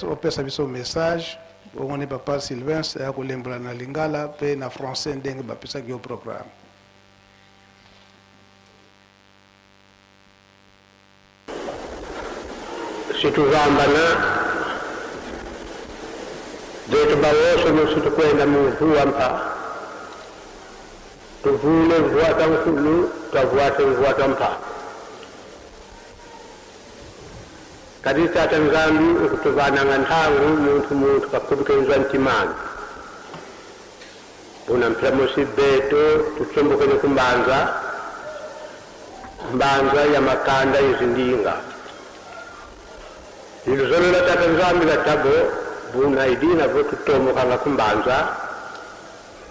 Opesa biso message bongo nde papa Sylvain aya kolembola na lingala pe na français ndenge bapesaki yo programme. Situvambana betu bawoso nusu tukwenda mu mvua mpa tuvule mvua ta nkulu twavuate mvua twa mpa. Kadi Tata Nzambi ukutuvananga ntangu muntu muntu kakubikenzwa ntimana buna mpila musi beto tutsombokene kumbanza mbanza ya makanda izindinga liluzolola Tata Nzambi la tabo buna idina vo tutomokanga kumbanza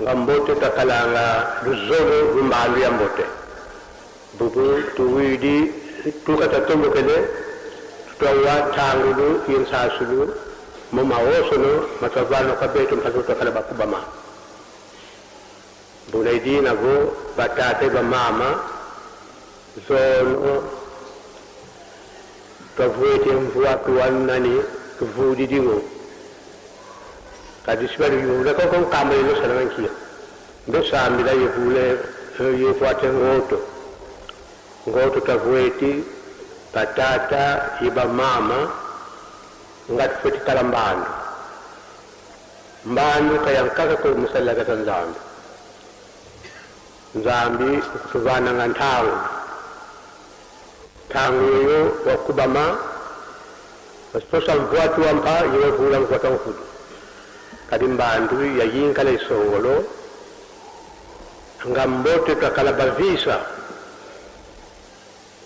nga mbote takalanga luzolo lumbandu ya mbote Buku tuwidi tuka tatombokele tutwawa tangulu yensasulu mu mawosono matwavano kabeto mpaka twakala bakubama. Buna idina vo batate bamama zono twavuete mvua tuwanani tuvudidiwo kadi sibali yula koko nkamba yelo salanga Ndosambila yevule yevuate ngoto. Ngoto tavueti batata ye bamama nga tufueti kala mbandu. Mbandu kayankaka ko musalila tata Nzambi. Nzambi ukutuvananga ntangu. Ntangu yoyo wakubama wasiposa mvuati wampa yewavula mvuata nkudu. Kadi mbandu yayinkala isongolo nga mbote twakala bavisa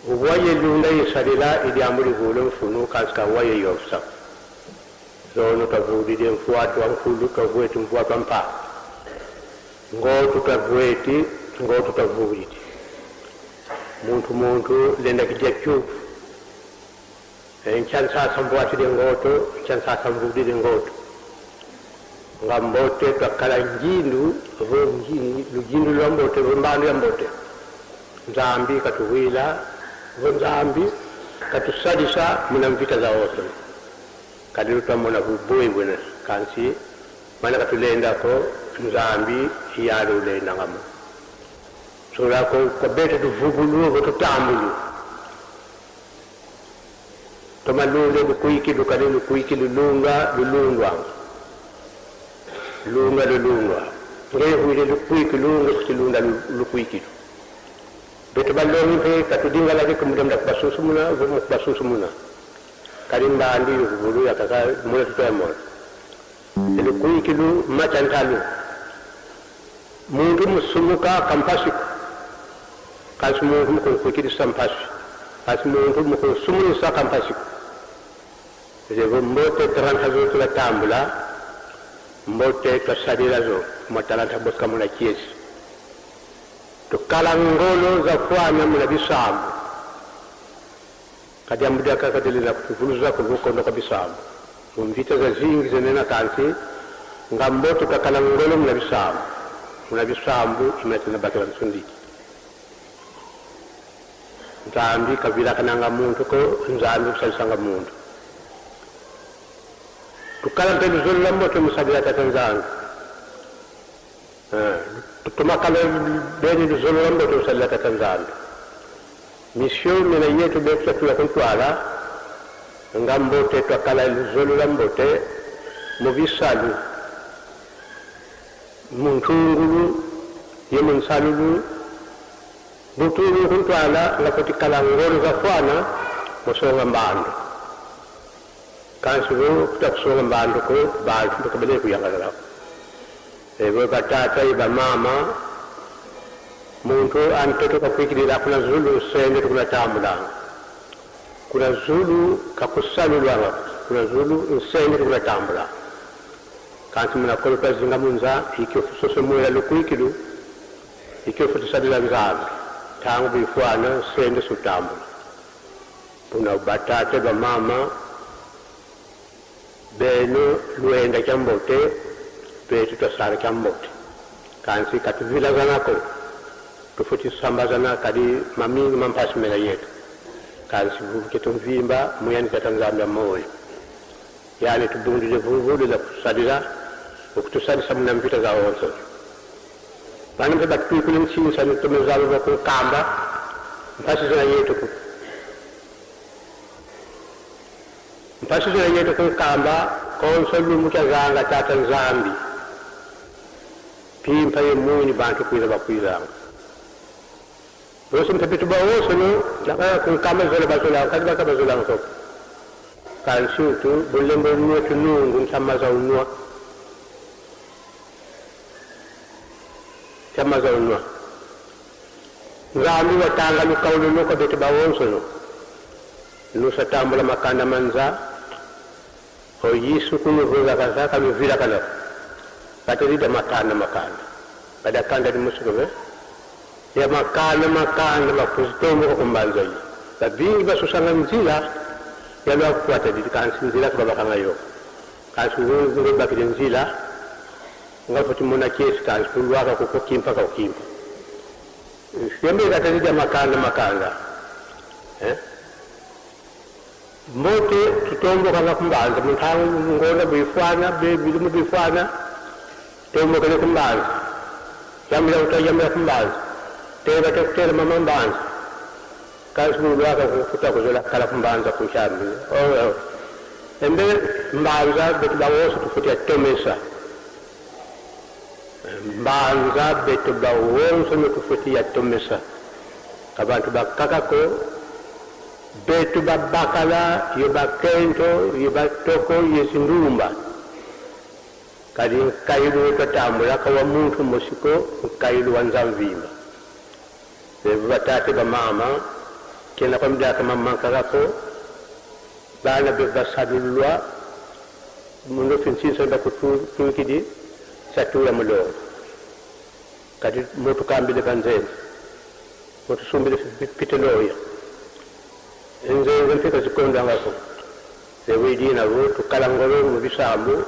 uwaye lunda yisalila ilyambu livule mfunu kansi ka uwaye yofsa zono twavulile mfuatwa nkulu twavueti mvuatwa mpa ngotu twavueti ngotu twavulile muntu muntu lenda kidya kyuvu Nchansasa mvuatile ngoto, nchansasa mvudile ngoto. Nga mbote twakala njindu vo lujindu lwa mbote vo mbandu ya mbote. Nzambi katuwila vo Nzambi katusalisa muna mvita za oso. Kadi twamona vubui bwene kansi mana katulendako Nzambi yali ulendangamo. Solako kwabete tuvugulu vo tutambulu. Tomalunde lukuiki lukali lukuiki lulunga lulundwa lunga lulundwa ngehwile lukuiki lunga kuchilunda lukuikilu betu balongi mpe katudingalake kumudamda kubasusumuna vumu kubasusumuna kali mbandi yukuvulu yakaka mula tutoyamona lukuikilu machantalu muntu musumuka kampasiku Kasi muntu mukunkuikilisa mpasi, kasi muntu mukunsumulisa kampasiku. Zevo mbote taranta zo tulatambula, mbote twasalila zo mwa talanta boska muna chiesi. Tukala ngolo za fwana muna bisambu. Kadi ambudaka kadelena kutuvuluza kuvukondo kwa bisambu. Mumvita za zingi zenena kansi nga mbote twakala ngolo muna bisambu. Muna bisambu imatena bakela nsundiki. Nzambi kavilakananga muntu ko Nzambi kusalisanga muntu. Tukala mpe luzolola mbote musadila tata Nzambi. Tumakala beni luzolola mbote musadila tata Nzambi. Mission mena yetu betu twatula kuntwala nga mbote twakala luzolola mbote mu bisalu mu ntungulu ye mu nsalulu butulu kuntwala nga kutikala ngolo za fwana musonga mbandu kansi bo kutakusonga mbandu ko bantu bakabele kuyangalala ebo batata iba mama muntu antoto kakwikilila kuna zulu sende tukunatambulanga kuna zulu kakusalulwanga kuna zulu nsende tukunatambula kanti munakolo twazinga munza ikyo fusosomuela lukwikilu ikyo futusalila nzambi tangu bifwana nsende sutambula puna batate bamama beno luenda kya mbote betu twasala kya mbote kansi katuvilazanako tufutisambazana kadi mamingi mampasi mela yetu kansi vuvuke tumvimba muyani tata nzambi ya moyo. Yani tubundile vuluvulu za kutusalila okutusalisa muna mvita za onso. Vana mpe batwikule nsinsa nitomezalo va kukamba mpasi zina yetu ku mpasi zina yetu kukamba konso lumutya zanga tata Nzambi pimpa ye muni bantu kwiza bakwizanga bosi mpe tuba wonso no laka kunkamba zola bazola kazi baka bazola nkoko kansutu bulembo nua tunungu nsamaza unua nsamaza unua Nzambi watanga lukaulu luko betu bawonso no nusatambula makanda manza oyisu kunuvuza kaza kaluvila kana batalida makanda makanda badakanda limusukuve ya makanda makanda bakuzitomboka kumbanza yi babingi basusanga nzila yalwa kukwata didi kansi nzila kubabakanga yo kansi ngobakile nzila ngafuti muna kesi kansi kulwaka kukukimpa kakukimpa yembe katalida makanda makanda mbote tutombokanga kumbanza munthangu ngona bifwana bilimu bifwana tombokele kumbanza yamila kutajamila kumbanza teba tekutela mama mbanza kasi mulwaka kufuta kuzola kala kumbanza kunshambi embe mbanza betu bawoso tufutia tomesa mbanza betu bawonso notufutia tomesa abantu bakakako betu babakala ye bakento ye batoko ye zindumba kadi nkailu twatambula kawa muntu musiko nkailu wa nzamvimba bebu batate bamama kena kwa mdaka mama nkakako bana be basalulwa muno finsinsa bakutunkidi satula mulongo kadi motukambile banzenze motusumbile piteloya enzenze mfika zikondangako zewidina vo tukalangolo mu bisambu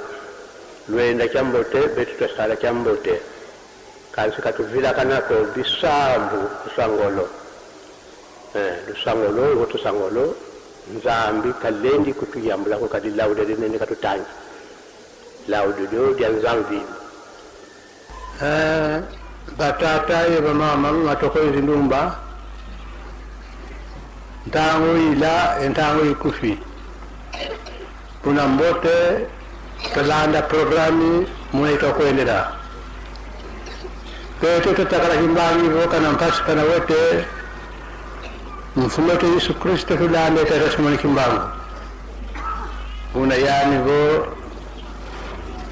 lwenda kyambote betu twasala kyambote kansi katuvilakanako bisambu tusangolo lusangolo wo tusangolo Nzambi kalendi kutuyambulako kadi laude linene katutangi laude lyo lya Nzambi. Batata ye bamama matoko ezindumba ntango ila entango ikufi kuna mbote tolanda programi munaitwa kuendela peto totakala kimbangi voka na mpasi kana wote mfumo wetu Yesu Kristo tulande tata Simoni Kimbangu una yani vo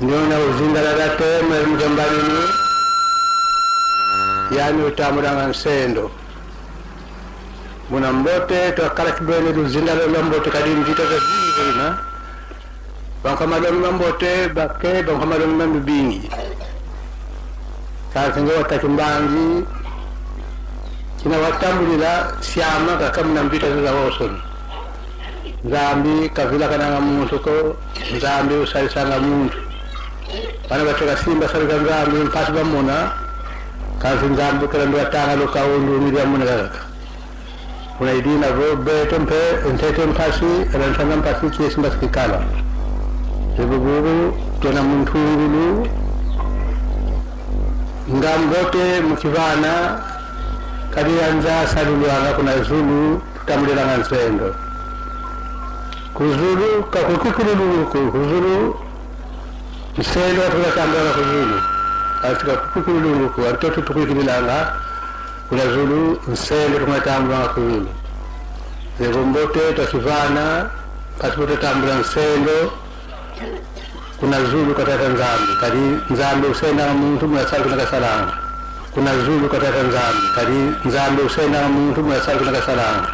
niona uzindalala te mujambalini yani utamulanga nsendo muna mbote twakala kibwene luzindalo lwa mbote kadi mvita za zingi bankamalongi mambote bake bankamalongi mambi kansinga watakimbangi kina watambulila syama kakamuna mvita za wosoni Nzambi kavila kananga muntu ko Nzambi usalisanga muntu bana bateka simba salika Nzambi mpasi bamuna kansi Nzambi kala ndo atanga lukaundu milya muna kaka unaidina vo beto mpe ntete mpasi alantanga mpasi kiesi mpasi kikala ebuguru tona muntungulu ngambote mukivana kadi anza salulwanga kuna Zulu tutambulilanga nsendo kuzulu kakukikululuku kuzulu nsendo tukatambula kuzulu afika kukikululuku watoto tukuikililanga kuna Zulu nsendo tumatambula kuzulu zevombote twakivana pasipo tambula nsendo kuna Zulu katata Nzambi kadi Nzambi usenda muntu munasali kuna kasalanga kuna Zulu katata Nzambi kadi Nzambi usenda muntu munasali kuna kasalanga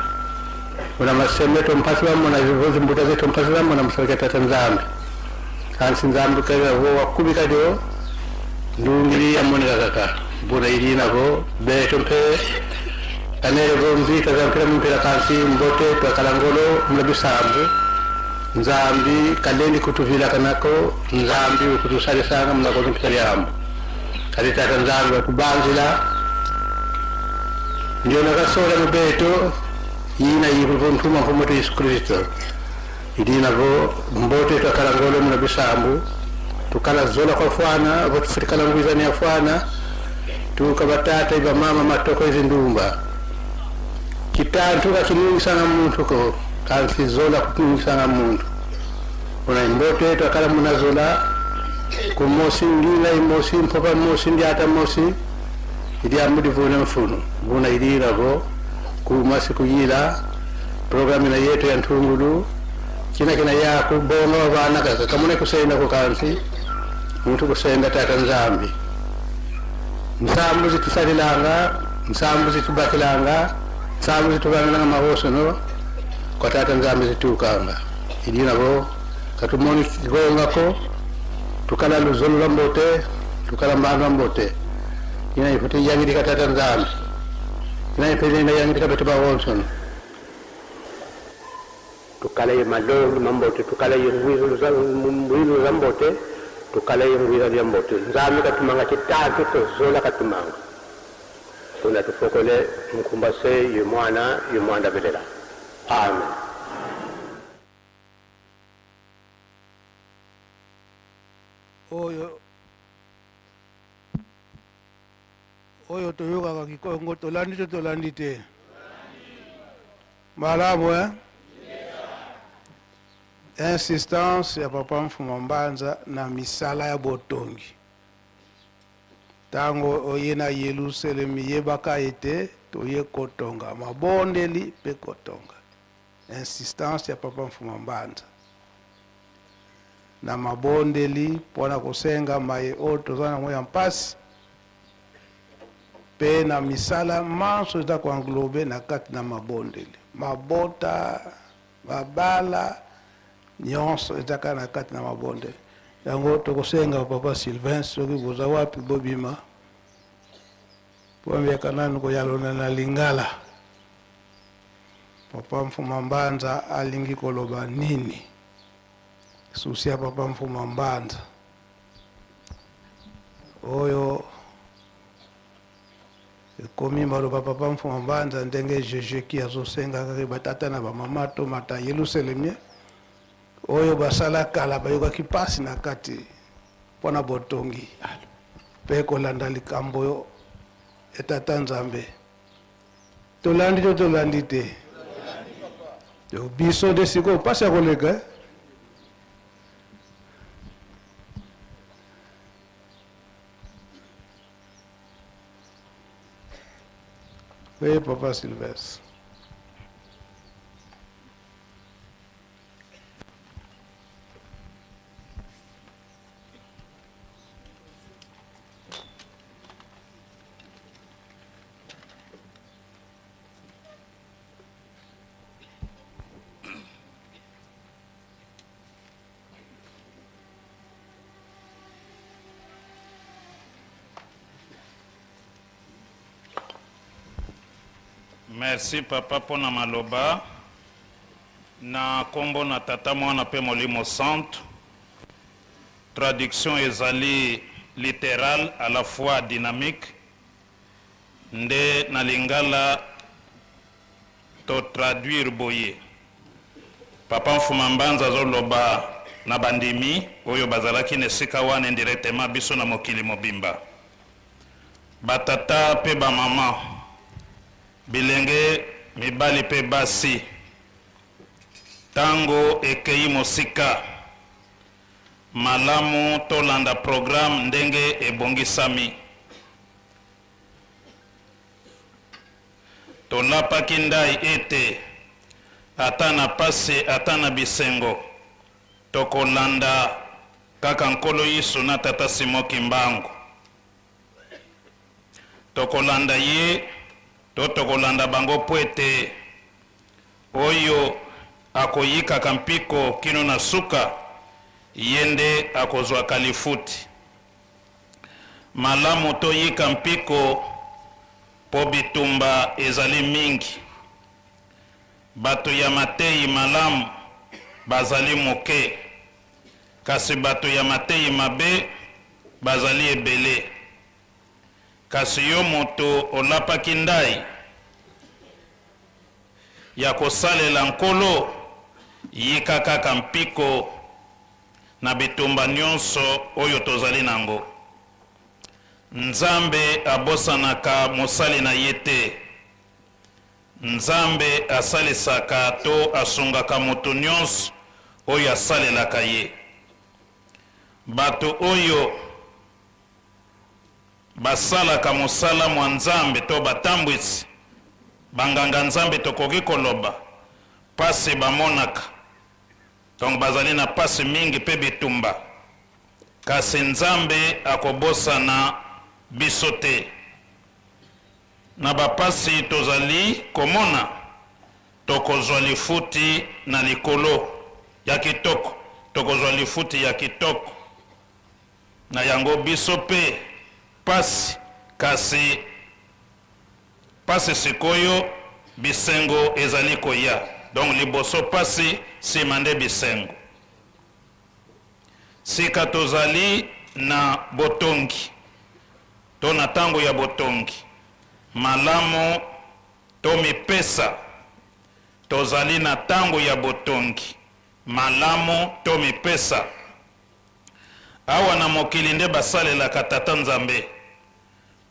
kuna masemeto mpasi wamona zivuzi mbuta zetu mpasi wamona musali katata Nzambi kansi Nzambi kaza vo wakubi kadio ndungiri yamoneka kaka buna ilina vo beto mpe kanere vo mvita za mpira mumpira kansi mbote twakalangolo mula bisambu Nzambi kalendi kutuvila kanako Nzambi ukutusalisanga mnakozo mpita lyambo kali tata Nzambi watubanzila ndio nakasola mubeto yina yikuvuntuma mfumo wetu Yesu Kristo Idi navo mbote twakala ngolo muna bisambu tukala zola kwa fwana votufutikala ngwizani ya fwana tuka batata iba mama matoko izi ndumba kitantu kakinungisanga muntu ko kansi zola kutungisanga muntu ona imbote twakala muna zola kumosi ngila imosi mpopa mosi ndiata mosi idi amudi vuna mfunu vuna iliravo kumasi kuyila programu na yetu ya ntungulu kina kina yaku bonga wabana kaka kamune kusenda kukansi muntu kusenda tata nzambi nsambu zitusalilanga nsambu zitubakilanga nsambu zitubangilanga mahosono kwa tata nzambi zitukanga idi nabo katumoni kigongako tukala luzolo lwa mbote tukala mbanu lwa mbote ina ifuti yangidika tata nzambi ina ipelenda yangidika betu bawonsono Tukala ye malongi mambote tukala ye ngwilu za mbote tukala ye ngwila lya mbote nzambi katumanga chitantu tozola katumanga kuna tufokole mkumba se ye mwana ye mwanda belela amen. Oyo oyo toyokaka kikongo tolandi to tolandi te malamu eh? Insistance ya papa Mfuma Mbanza na misala ya botongi ntango oye na Yelusalemi yebaka ete toye kotonga mabondeli mpe kotonga. Insistance ya papa Mfuma Mbanza na mabondeli mpo na kosenga maye oyo toza nango ya mpasi mpe na misala manso eza koenglobe na kati na mabondeli mabota mabala nyonso eza kaka na kati na mabondeli yango tokosenga papa Sylvain soki boza wapi bobima po nanu koyalona na lingala papa Mfuma Mbanza alingi koloba nini susi ya papa Mfuma Mbanza oyo ekomi maloba papa Mfuma Mbanza ndenge jejeki azosenga kaka batata na bamama tomata Yelusalemi oyo basala kala bayokaki mpasi na kati mpona botongi mpe kolanda likambo oyo etata Nzambe tolandi to tolandi te biso nde sikoyo mpasi ya koleka eh? Oui, papa Sylvestre. Merci papa pona maloba na kombo na tata mwana pe molimo santu traduction ezali litterale à la fois dynamique nde na lingala To traduire boye, Papa Mfuma Mbanza azo loba na ba ndimi oyo bazalaki na esika wana indirectement biso na mokili mobimba. Ba tata pe ba maman, bilenge mibali pe basi, tango ekeyi mosika, malamu tolanda programme ndenge ebongisami. Tolapaki ndai ete ata na pasi ata na bisengo, tokolanda kaka Nkolo Yesu na Tata Simon Kimbangu. Tokolanda ye to tokolanda bango mpo ete oyo akoyikaka mpiko kino na suka, ye nde akozwaka lifuti. Malamu toyika mpiko mpo bitumba ezali mingi. Bato ya mateyi malamu bazali moke, kasi bato ya mateyi mabe bazali ebele. Kasi yo moto olapaki ndayi ya kosalela Nkolo, Yika kaka mpiko na bitumba nyonso oyo tozali nango. Nzambe abosanaka mosali na ye te. Nzambe asalisaka to asungaka moto nyonso oyo asalelaka ye. Bato oyo basalaka mosala mwa Nzambe to batambwisi, banganga-nzambe tokoki koloba, pasi bamonaka, donc bazali na pasi mingi pe bitumba, kasi Nzambe akobosana biso te. Na bapasi tozali komona, tokozwa lifuti na likolo ya kitoko, tokozwa lifuti ya kitoko. Na yango biso pe pasi, kasi pasi sikoyo bisengo ezali koya. Donc liboso pasi, sima nde bisengo. Sika tozali na botongi to na tango ya botongi, malamu tomipesa. Tozali na tango ya botongi, malamu tomipesa. Awa na mokili nde basalelaka Tata Nzambe,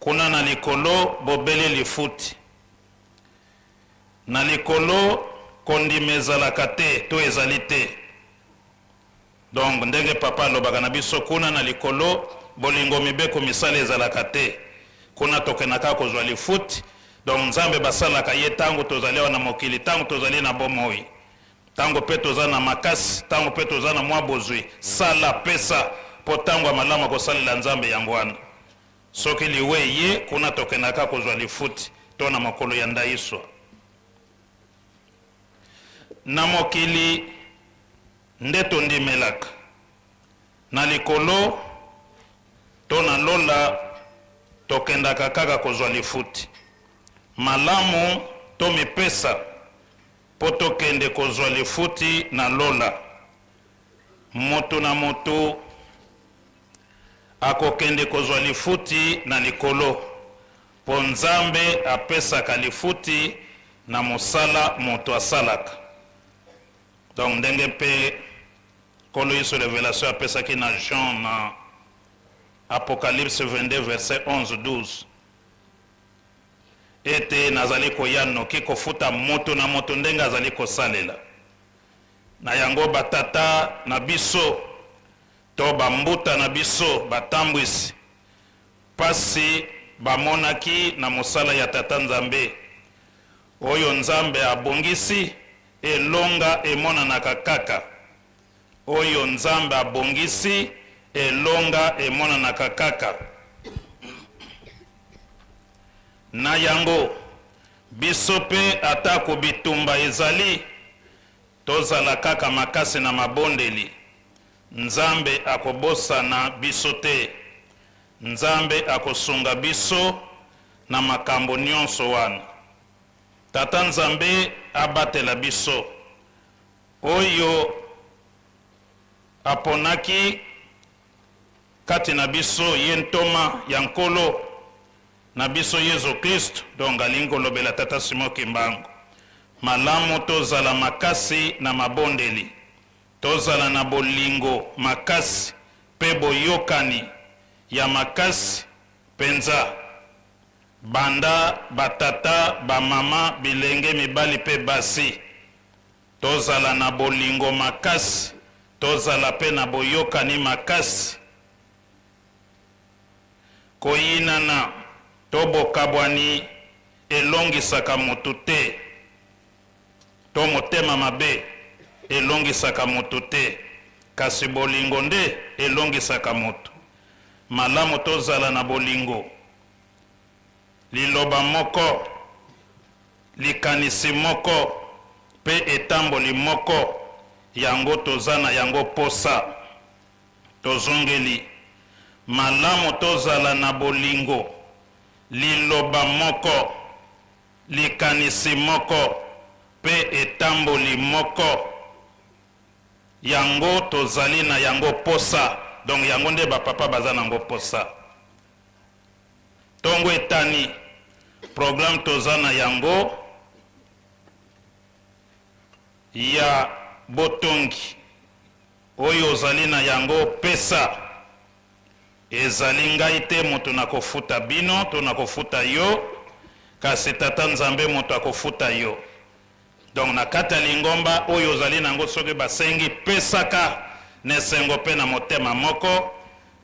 kuna na likolo bobele lifuti. Na likolo kondima ezalaka te to ezali te. Donc ndenge papa alobaka na biso kuna na likolo bolingo mibeko misala ezalaka te. Kuna tokendaka kozwa lifuti. Donc Nzambe basalaka ye tango tozali awa na mokili, tango tozali na bomoi. Tango pe toza na makasi, tango pe toza na mwa bozwi, sala, pesa, po tango ya malamu ya kosalela Nzambe yango wana. Soki liwa eye, kuna tokendaka kozwa lifuti, to na mokolo ya ndaiswa. Na mokili nde tondimelaka, na likolo to na lola tokendaka kaka kozwa lifuti. Malamu tomipesa Mpo tokende kozwa lifuti na lola. Moto na moto akokende kozwa lifuti na likolo, mpo Nzambe apesaka lifuti na mosala moto asalaka. Donc ndenge mpe Nkolo Yesu revelation apesaki na Jean na Apocalypse 22 verset 11 12. Ete nazali koya noki kofuta moto na moto ndenge azali kosalela. Na yango, batata na biso to bambuta na biso batambwisi pasi bamonaki na mosala ya Tata Nzambe, oyo Nzambe abongisi, elonga emonanaka kaka. Oyo Nzambe abongisi, elonga emonanaka kaka. Na yango, biso mpe atako bitumba ezali, tozala kaka makasi na mabondeli. Nzambe akobosana biso te. Nzambe akosunga biso na makambo nionso wana. Tata Nzambe abatela biso. Oyo aponaki kati na biso ye ntoma ya Nkolo na biso Yezu Klisto, donc alingi kolobela Tata Simon Kimbangu. Malamu tozala makasi na mabondeli, tozala na bolingo makasi pe boyokani ya makasi penza, banda ba tata, ba mama, bilenge mibali pe basi. Tozala na bolingo makasi, tozala pe na boyokani makasi. Koyinana to bokabwani elongisaka mutu te, to motema mabe elongisaka mutu te, kasi bolingo nde elongisaka mutu. Malamu tozala na bolingo, liloba moko. Likanisi moko pe etamboli moko, yango toza na yango posa. Tozongeli, malamu tozala na bolingo, liloba moko, likanisi moko pe etamboli moko, yango tozali na yango posa. Donc yango nde ba papa baza na yango posa. Tongo etani, programme toza na yango ya. botongi. Oyo ozali na yango, pesa. Ezali ngai te moto nakofuta bino to nakofuta yo, kasi Tata Nzambe moto akofuta yo. Donc na kati ya lingomba, oyo ozali na yango, soki basengi, pesaka na esengo mpe na motema moko,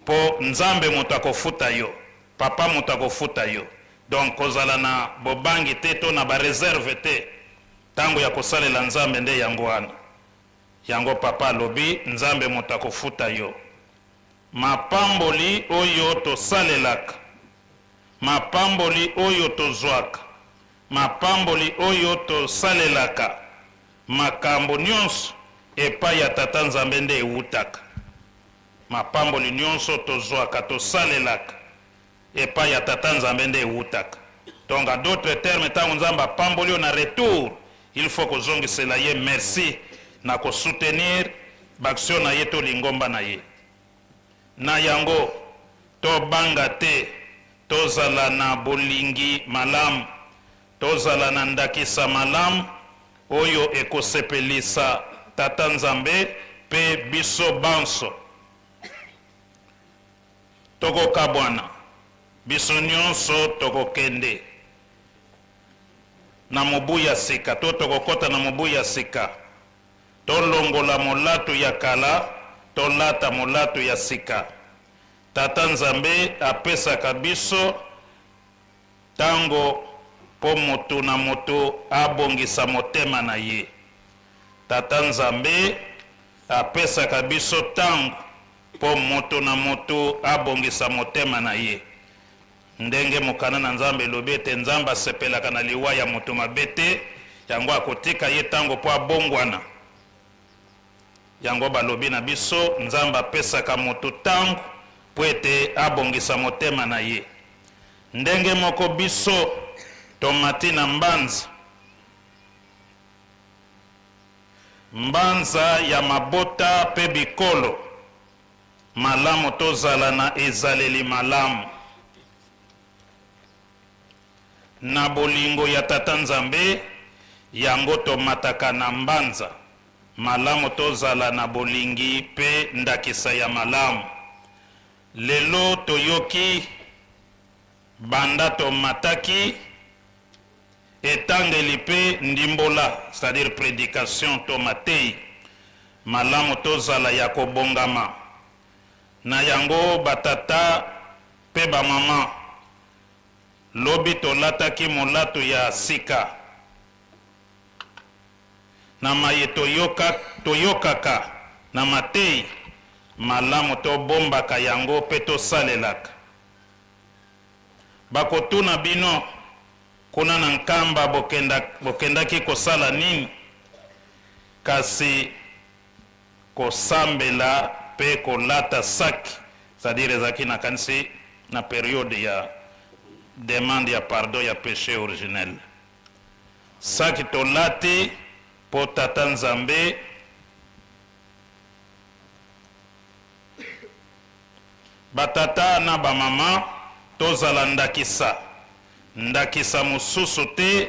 mpo Nzambe moto akofuta yo, Papa moto akofuta yo. Donc kozala na bobangi te to na bareserve te. Ntango ya kosalela Nzambe nde yango wana. Yango Papa alobi, Nzambe moto akofuta yo. Mapamboli oyo tosalelaka, mapamboli oyo tozwaka, mapamboli oyo tosalelaka, makambo nyonso epai ya Tata Nzambe nde ewutaka. Mapamboli nyonso tozwaka, tosalelaka, epai ya Tata Nzambe nde ewutaka. Donc en d'autres termes, ntango Nzambe apamboli yo, na retour il faut kozongisela ye merci na kosoutenir baaction na ye to lingomba na ye. Na yango tobanga te, tozala na bolingi malamu, tozala na ndakisa malamu oyo ekosepelisa Tata Nzambe mpe biso banso. Tokokabwana, biso nyonso tokokende na mobu ya sika to tokokɔta na mobu ya sika. Tolongola molato ya kala, tolata molato ya sika. Tata Nzambe apesaka biso ntango mpo moto na moto abongisa motema na ye. Tata Nzambe apesaka biso ntango mpo moto na moto abongisa motema na ye, ndenge mokanda na Nzambe elobi ete Nzambe asepelaka na liwa ya moto mabe te, yango akotika ye ntango mpo abongwana. Yango balobi na biso, Nzambe apesaka moto ntango mpo ete abongisa motema na ye. Ndenge moko biso tomati na mbanza, mbanza ya mabota mpe bikolo, malamu tozala na ezaleli malamu na bolingo ya Tata Nzambe. Yango tomataka na mbanza, malamu tozala na bolingi mpe ndakisa ya malamu. Lelo toyoki banda tomataki etangeli mpe ndimbola, c'est-à-dire prédication to matei. Malamu tozala ya kobongama na yango. Batata mpe bamama, lobi tolataki molato ya sika na maye toyokaka na matei. Malamu tobombaka yango mpe tosalelaka. Bakotuna bino kuna na Nkamba, bokendaki kosala nini? Kasi kosambela mpe kolata saki, c'est-à-dire ezalaki, nakanisi, na période ya demande ya pardon ya péché originel. Saki tolati mpo Tata Nzambe. Batata na bamama, tozala ndakisa, ndakisa mosusu te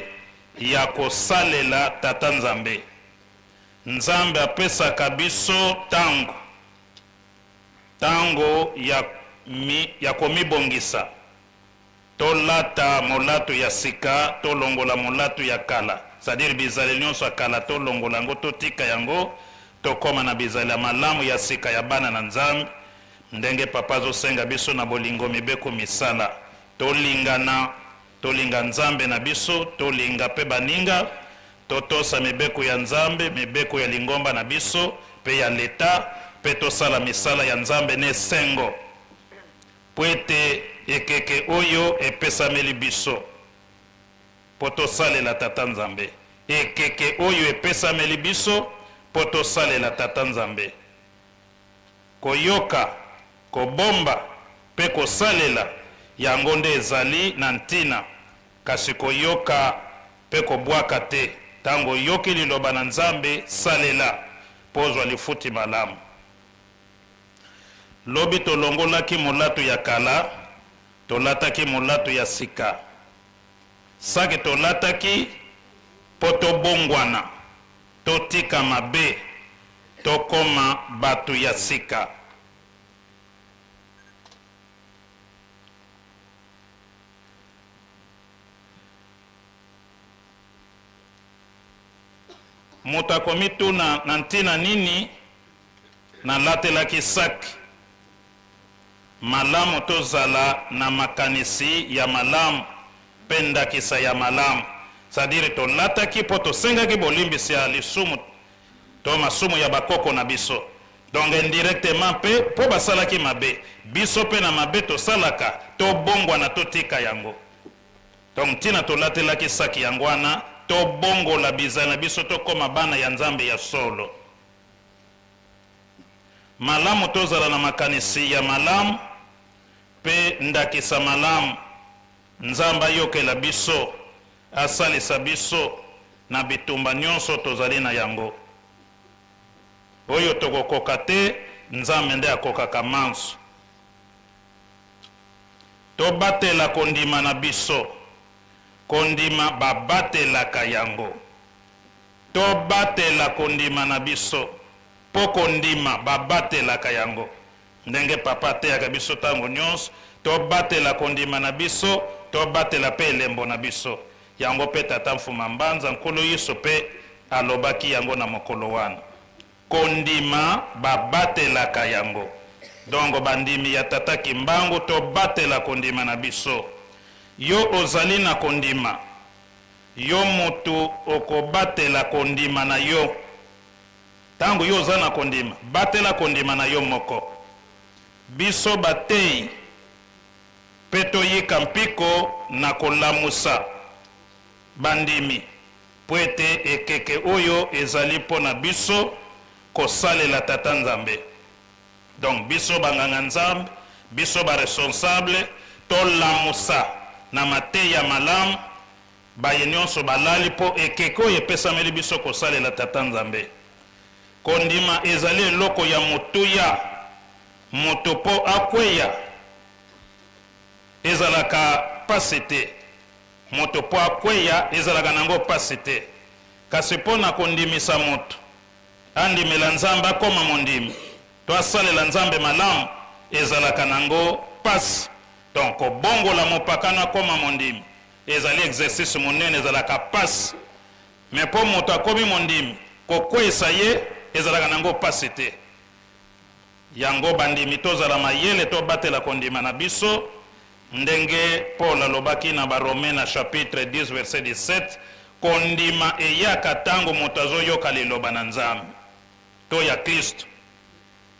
ya kosalela Tata Nzambe. Nzambe apesaka biso ntango, ntango ya komibongisa, tolata molato ya sika, tolongola molato ya kala, c'est-à-dire bizaleli nyonso ya kala tolongola yango, totika yango, tokóma na bizaleli ya malamu ya sika ya bana na Nzambe. Ndenge Papa azosenga biso na bolingo, mibeko, misala, tolingana, tolinga Nzambe na biso, tolinga mpe baninga, totosa mibeko ya Nzambe, mibeko ya lingomba na biso mpe ya leta, mpe tosala misala ya Nzambe na esengo, mpo ete ekeke oyo epesameli biso mpo tosalela Tata Nzambe. Ekeke oyo epesameli biso mpo tosalela Tata Nzambe. Koyoka, kobomba mpe kosalela, yango nde ezali na ntina, kasi koyoka mpe kobwaka te. Ntango oyoki liloba na Nzambe, salela mpo ozwa lifuti malamu. Lobi tolongolaki molato ya kala, tolataki molato ya sika. Saki tolataki mpo tobongwana, totika mabe. Tokoma bato ya sika. Moto akomituna na ntina nini nalatelaki saki. Malamu tozala na makanisi ya malamu mpe ndakisa ya malamu. C'est-à-dire tolataki mpo tosengaki bolimbisi ya lisumu to masumu ya bakoko na biso. Donc indirectement mpe mpo basalaki mabe, biso mpe na mabe tosalaka tobongwana totika yango. Donc ntina tolatelaki saki yango wana, tobongola bizaleli na biso tokoma bana ya Nzambe ya solo. Malamu tozala na makanisi ya malamu mpe ndakisa malamu. Nzambe ayokela biso, asalisa biso na bitumba nyonso tozali na yango. Oyo tokokoka te, Nzambe nde akokaka manso. Tobatela kondima na biso. Kondima babatelaka yango. Tobatela kondima na biso, mpo kondima babatelaka yango. Ndenge Papa ateyaka biso tango nyonso, tobatela kondima na biso, tobatela mpe elembo na biso. Yango mpe Tata Mfuma Mbanza, Nkolo Yesu mpe alobaki yango na mokolo wana. Kondima babatelaka yango. Donc bandimi ya Tata Kimbangu tobatela kondima na biso. Yo ozali na kondima, yo mutu okobatela kondima na yo. Tango yo oza na kondima, batela kondima na yo moko. Biso bateyi pe toyika mpiko na kolamusa bandimi mpo ete ekeke oyo ezali mpo na biso kosalela Tata Nzambe. Donc biso ba nganga Nzambe, biso ba responsable tolamusa na mateya malamu baye nionso balali mpo ekeke oyo epesameli biso kosalela Tata Nzambe. Kondima ezali eloko ya motuya, moto mpo akweya ezalaka pasi te. Moto mpo akweya ezalaka nango pasi te, kasi mpo na kondimisa moto andimela Nzambe, akoma mondimi to asalela Nzambe malamu ezalaka nango pasi. Donc kobongola mopakano akoma mondimi ezali exercice monene, ezalaka pasi. Mais mpo moto akomi mondimi, kokweyisa ye ezalaka nango pasi te. Yango bandimi tozala mayele tobatela kondima na biso ndenge Paul alobaki na ba Romains na chapitre 10 verset 17, kondima eyaka tango moto azoyoka liloba na Nzambe to ya Klisto.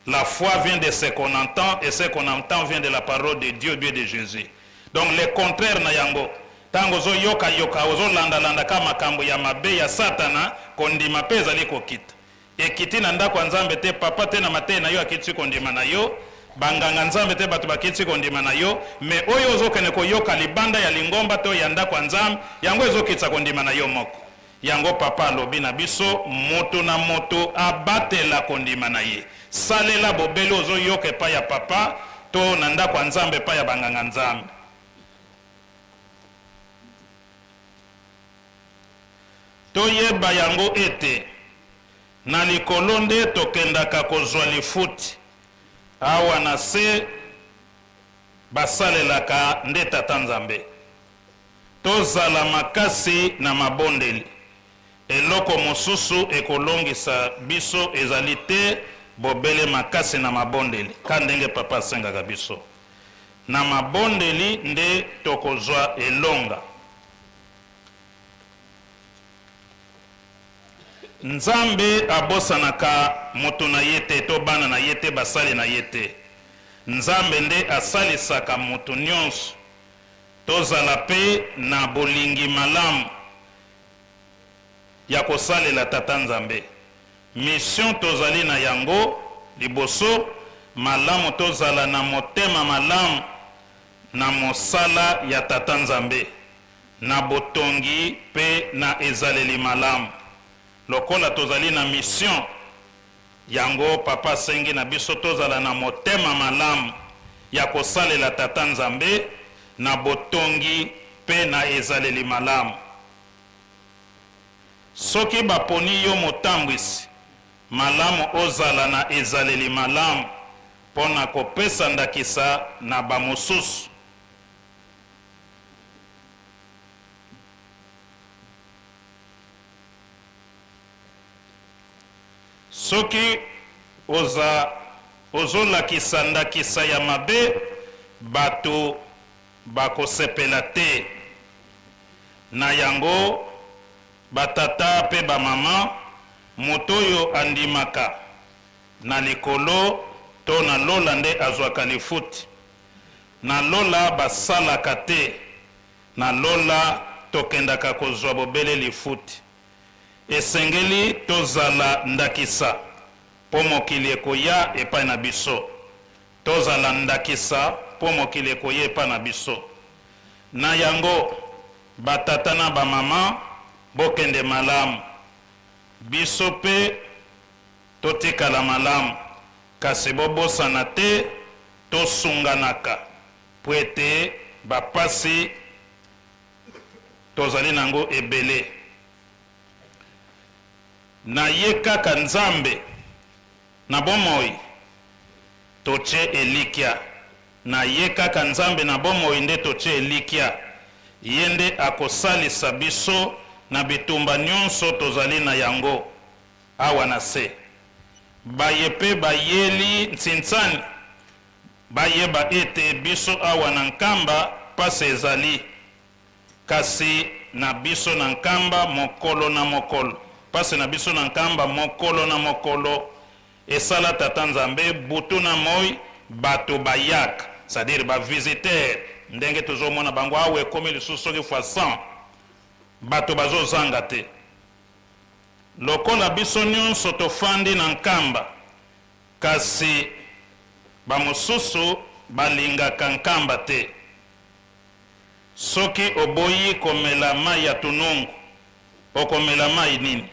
La foi vient de ce qu'on entend et ce qu'on entend vient de la parole de Dieu, Dieu de Jesus. Donc le contraire na yango, tango ozoyoka yoka, ozolanda landa ka makambo ya mabe ya Satana, kondima pe ezali kokita. Ekiti na ndako ya Nzambe te, papa te na mateyi na yo akitisi kondima na yo, ba nganga Nzambe te bato bakitisi kondima na yo, mais oyo ozokende koyoka libanda ya lingomba to ya ndako ya Nzambe, yango ezokitisa kondima na yo moko. Yango papa alobi na biso, moto na moto abatela kondima na ye. Salela bobele ozoyoka epai ya papa to na ndako ya Nzambe epai ya ba nganga Nzambe. Toyeba yango ete na likolo nde tokendaka kozwa lifuti, awa na se basalelaka nde Tata Nzambe. Tozala makasi na mabondeli. Eloko mosusu ekolongisa biso ezali te bobele makasi na mabondeli, ka ndenge Papa asengaka biso. Na mabondeli nde tokozwa elonga. Nzambe abosanaka moto na ye te to bana na ye te, basali na ye te. Nzambe nde asalisaka moto nionso. Tozala pe na bolingi malamu ya kosalela Tata Nzambe. Mission tozali na yango liboso, malamu tozala na motema malamu na mosala ya Tata Nzambe, na botongi pe na ezaleli malamu. Lokola tozali na mission yango, Papa asengi na biso tozala na motema malamu ya kosalela Tata Nzambe na botongi pe na ezaleli malamu. Soki baponi yo motambwisi, Malamu ozala na ezaleli malamu mpo na kopesa ndakisa na bamosusu. Soki oza ozolakisa ndakisa ya mabe, bato bakosepela te na yango. Batata mpe bamama, moto oyo andimaka na likolo to na lola nde azwaka lifuti. Na lola basalaka te, na lola tokendaka kozwa bobele lifuti. Esengeli tozala ndakisa mpo mokili ekoya epai na biso. Tozala ndakisa mpo mokili ekoya epai na biso. Na yango, batata na bamama, bokende malamu. Biso mpe totikala malamu, kasi bobosana te tosunganaka mpo ete bapasi tozali na yango ebele. Na ye kaka Nzambe na bomoi totye elikya. Na ye kaka Nzambe na bomoi nde totye elikya. Ye nde akosalisa biso na bitumba nyonso tozali na yango awa na se. Baye mpe bayeli ntsinsani bayeba ete biso awa na Nkamba pasi ezali. Kasi na biso na Nkamba mokolo na mokolo, pasi na biso na Nkamba mokolo na mokolo esala Tata Nzambe butu na moi bato bayaka, c'est à dire ba visiteurs ndenge tozo mona bango awa ekomi lisusu soki fois 100 bato bazo zanga te. Lokola biso nionso tofandi na Nkamba kasi ba mosusu balingaka Nkamba te. Soki oboyi komela mayi ya tunungu, okomela mayi nini?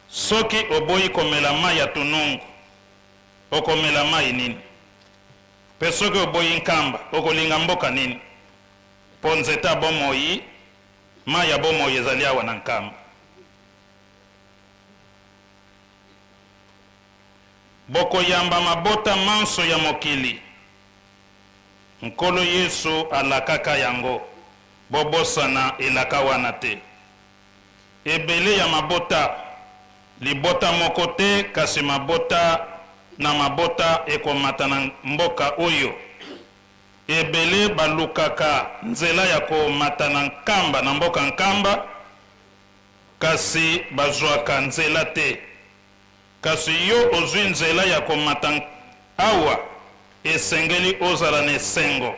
Soki oboyi komela mayi ya tunungu, okomela mayi nini? Pe soki oboyi Nkamba, okolinga mboka nini? Po nzete ya bomoi, mayi ya bomoi ezali awa na Nkamba. Bokoyamba mabota manso ya mokili. Nkolo Yesu alakaka yango. Bobosana elaka wana te. Ebele ya mabota, libota moko te, kasi mabota na mabota ekomata na mboka oyo. Ebele balukaka nzela ya komata na Nkamba, na mboka Nkamba, kasi bazuaka nzela te. Kasi yo ozui nzela ya komata awa, esengeli ozala na esengo.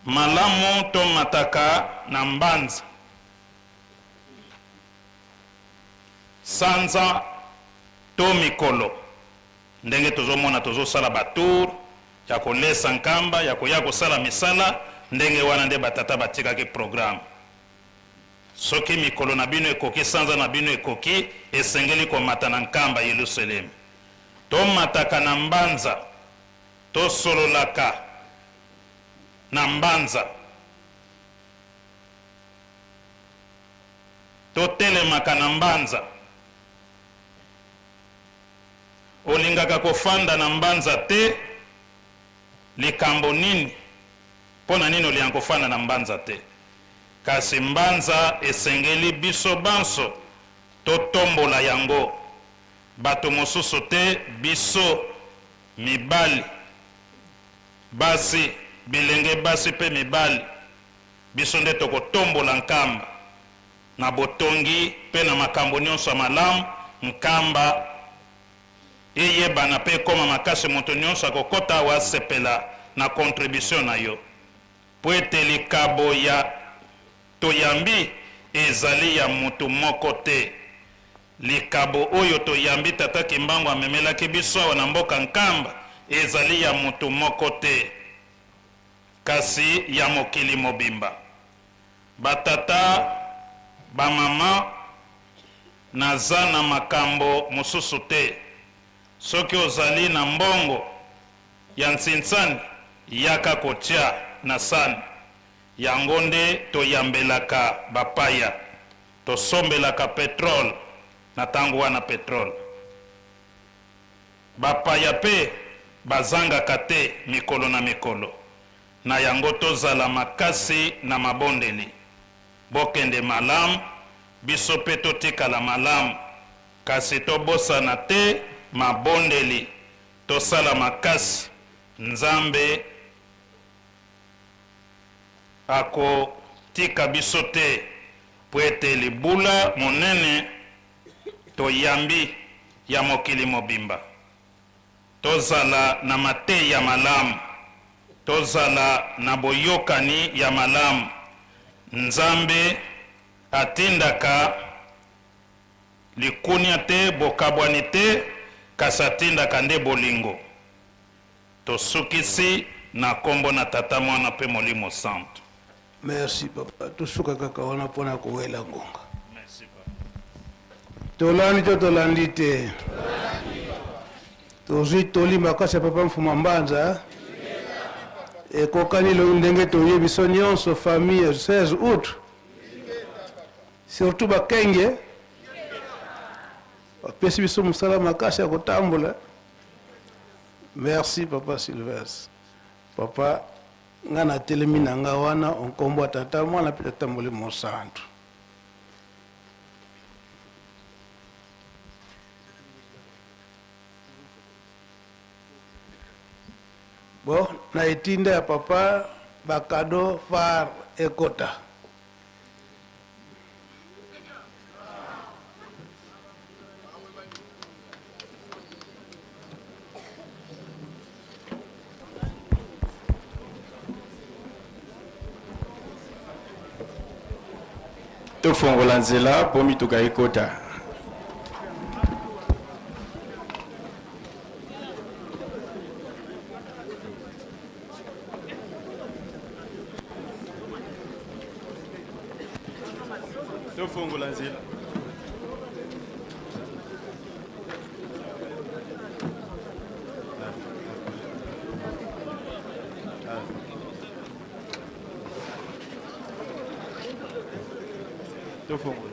Malamu tomataka na mbanza, sanza to mikolo, ndenge tozomona tozosala ba tour ya kolesa Nkamba, ya koya kosala misala, ndenge wana nde ba tata batikaki programme. Soki mikolo na bino ekoki, sanza na bino ekoki, esengeli komata na Nkamba, Yeluselemi. Tomataka na mbanza, tosololaka na mbanza, totelemaka na mbanza. Olingaka kofanda na mbanza te? Likambo nini? Mpo na nini olingaka kofanda na mbanza te? Kasi mbanza esengeli biso banso totombola yango, bato mosusu te, biso, mibali, basi, bilenge basi mpe mibali, biso nde tokotombola Nkamba na botongi mpe na makambo nyonso ya malamu, Nkamba eyebana mpe ekoma makasi, moto nyonso akokota awa asepela na contribution na yo. Mpo ete likabo ya toyambi ezali ya mutu moko te. Likabo oyo toyambi Tata Kimbangu amemelaki biso awa na mboka Nkamba ezali ya mutu moko te, kasi ya mokili mobimba. Ba tata, ba mama, naza na makambo mosusu te. Soki ozali na mbongo ya nsinsani yaka kotia na sani yango nde toyambelaka ba paya tosombelaka petrole. Na tango wana petrole. Bapaya pe bazangaka te mikolo na mikolo. Na yango tozala makasi na mabondeli. Bokende malam, biso pe totikala malam. Kasi tobosana te mabondeli, tosala makasi, Nzambe ako tika biso te po ete libula monene toyambi ya mokili mobimba. Tozala na mateyi ya malamu, tozala na boyokani ya malamu. Nzambe atindaka likunia te, bokabwani te, kasi atindaka nde bolingo. Tosukisi na kombo na Tata, Mwana pe Molimo Santu. Merci papa, tosuka kaka wana pona kowela ngonga. Merci papa. Tolandi to tolandi te? Tozwi toli makasi ya papa Mfuma Mbanza ekokani lo ndenge toye biso nyonso famille 16 août surtout bakenge bapesi biso mosala makasi ya kotambola. Merci papa Sylvestre. Papa nga natelemi na nga wana onkombo ya tata mwana mpe tata molimo santu. Bon, na etinda ya papa bakado far ekota. Tofongola nzela mpo mituka ekota. Tofongola nzela. Tofongola.